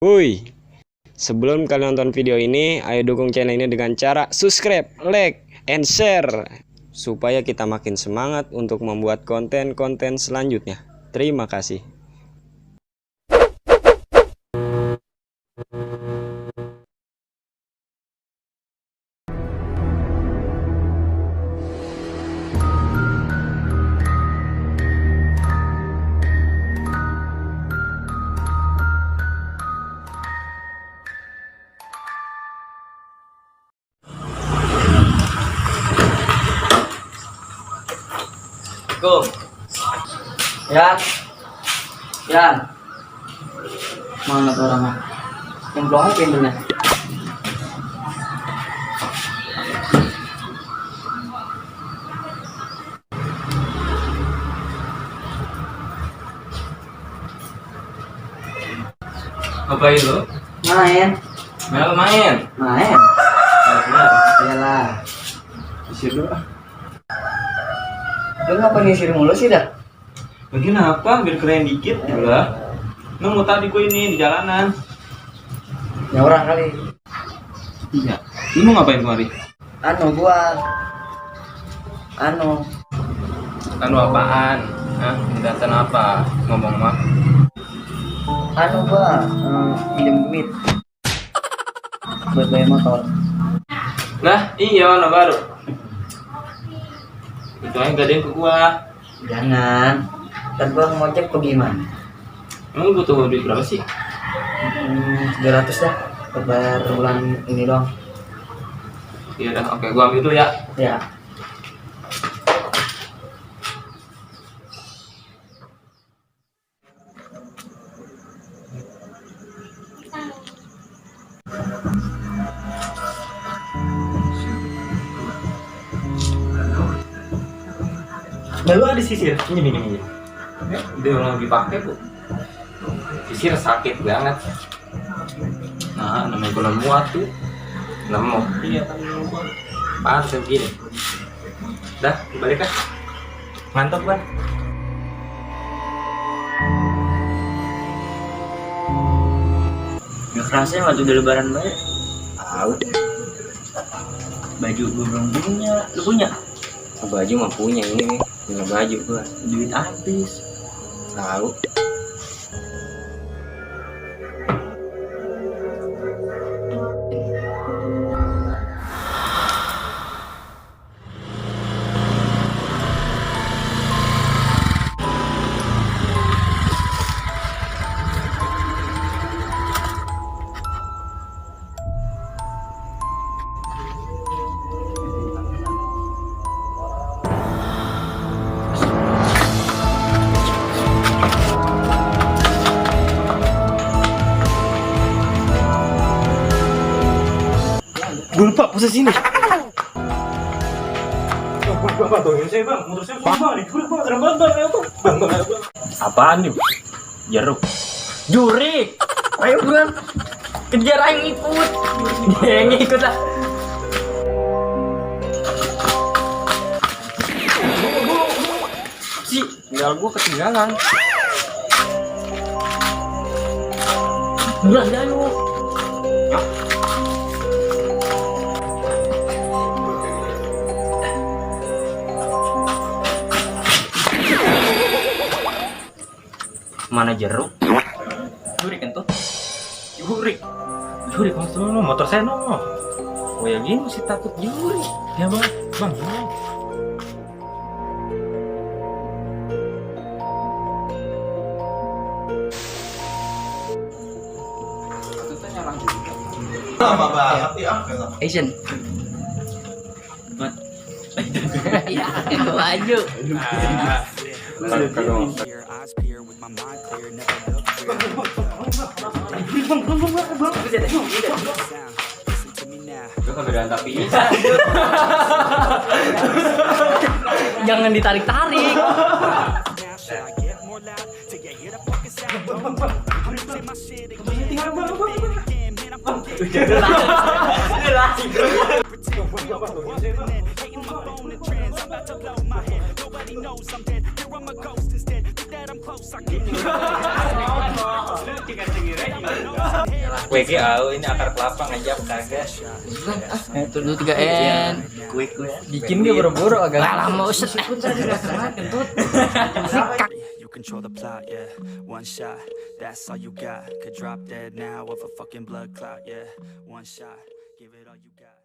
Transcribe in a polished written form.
Woi, sebelum kalian nonton video ini, ayo dukung channel ini dengan cara subscribe, like, and share supaya kita makin semangat untuk membuat konten-konten selanjutnya. Terima kasih. Go. Yan. Mana tuh orangnya? Yang belum aja pintunya. Ngapain lu? Main. Main. Main. Iyalah. Isir dulu ah. Lu ngapa ngisirin mulu sih dah? Bagian apa? Biar keren dikit lah. Nemu tadi gue ini di jalanan. Ya orang kali. Iya. Lu mau ngapain kemari? Anu apaan? Hah? Datang apa? Ngomong mah. Pinjam duit. Buat bayar motor. Lah, iya mana baru. Itu aja gadein ke gua. Jangan. Ntar gua ngojek apa gimana? Emang lu butuh duit berapa sih? 300 dah. Buat bayar bulan ini doang. Iya dah, oke, gua ambil dulu ya. Ya. Lalu ada sisir, ini. Dia orang dipakai tuh. Sisir sakit banget. Nah, namanya gua muat tuh. Nemu. Iya, kan nemu. Pas begini. Dah, balik kan. Mantap kan? Gak kerasa waktu udah lebaran banyak. Tahu, Baju gua belum punya. Lu punya? baju mah punya ini nih. Punya baju gua. Duit habis. Tahu. Gue lupa posisi ini. Bang, tolongin saya bang, motor saya bang, dicuri bang, keren banget bang, bang. Apaan nih? Jeruk. Jurik. Ayo buruan. Kejar ayo ikut. Dia yang ikut lah. Si, tinggal gue ketinggalan. Buruan dah lu. Mana jeruk? Jurik kan tuh. Jurik maksudnya no, motor saya no. Oh ya gini sih takut jurik. Ya bang. Lama banget ya. Asian. Buat. Iya, itu baju. Gue kegedean tapi. Jangan ditarik-tarik. Close, I get you. WGA ini akar kelapa ngajak kagak. Itu dulu 3N. Quick gue. Bikin dia boro-boro agak. Lah lama uset. You control the plot, yeah. One shot, that's all you got. Could drop dead now of a fucking blood clot, yeah. One shot, give it all you got.